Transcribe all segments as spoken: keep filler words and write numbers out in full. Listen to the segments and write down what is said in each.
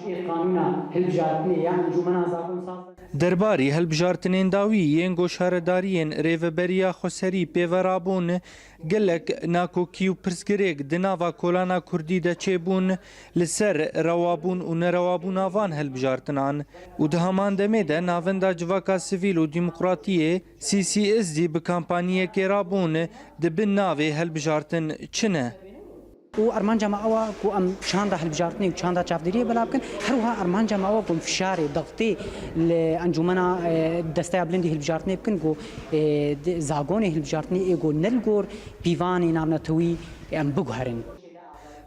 Ê qanûna hilbijartinê ya Encûmena Zagon saz. Derbarî hilbijartinên dawî yên ku şaredariyên Rêveberiya Xweserî pê ve rabûn, gelek nakokî û pirsgirêk di nava kolana kurdî de çêbûn li ser rewabûn û nerewabûna van hilbijartinan û di heman demê de Navenda Civaka Sivîl û Demokratiyê, C C S D, bi kampaniyekê rabûn di bin navê hilbijartin çi ne. Û armanca me ew e ku em çanda hilbijartinê û çanda çavdêriyê belav bikin. Her wiha armanca me ew e ku em fişarê, dextê li Encûmena, e, Desteya Bilind ê Hilbijartinê bikin ku, e, di zagonê hilbijartinê ê ku ne li gor pîvanê navnetewî em biguherin.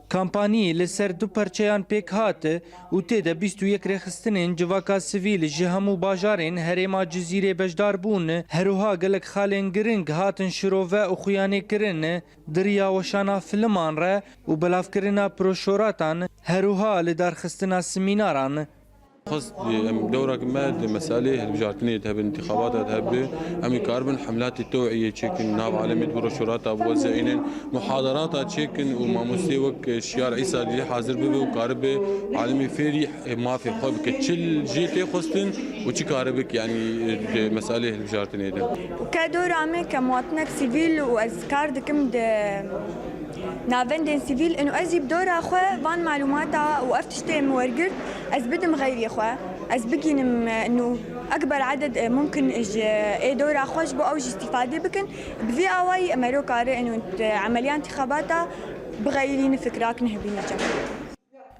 Kampanî li ser du perçeyan pêk hat û tê de bîst û yek rêxistinên civaka sivîl ji hemû bajarên herêma Cizîrê beşdar bûn. Her wiha gelek xalên giring hatin şirove û xuyanê kirin. Di riya weşana filiman re û belavkirina proşoratan, her wiha li darxistina simînaran. Xwest em dewrek me di meselê hilbijartinê de hebin, întîxabata de hebe, em ê karibin hemlatê tew'iyê çêkin, nav alemê di proşorata biwezînin, muhadarata çêkin û mamostê wek Şiyar Îsa dî hazir bibe û karibe alemê fêrî mafê xwe bike. Çi jê tê xwestin û çi karibe, yanî, di meselê hilbijartinê de. Ke dora min ke muwatinek sivîl û ez kar dikim di navendên sivîl, û ez jî bi dora xwe van malûmata û ev tiştê min wergirt, ez bidim xeyrê xwe, ez bigînim, û ekber eded, e, mumkin ji ê dora xwe ji bo ew jî îstîfadê bikin. Bi vî awayî em ero kare, û emeliya întîxabata bixeyrî nifikrak nihibîne cem.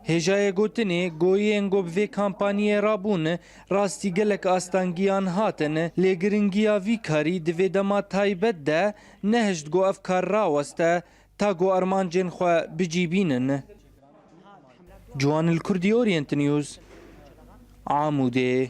Hêjayê gotinê, goyên ku bi vê kampaniyê rabûn, rastî gelek astangiyan hatin, lê giringiya vî karî di vê dema taybet de nehişt ku ev kar raweste, ta ku armancên xwe bi cî bînin. Ciwan il Kurdî, Orient News, Amûdê.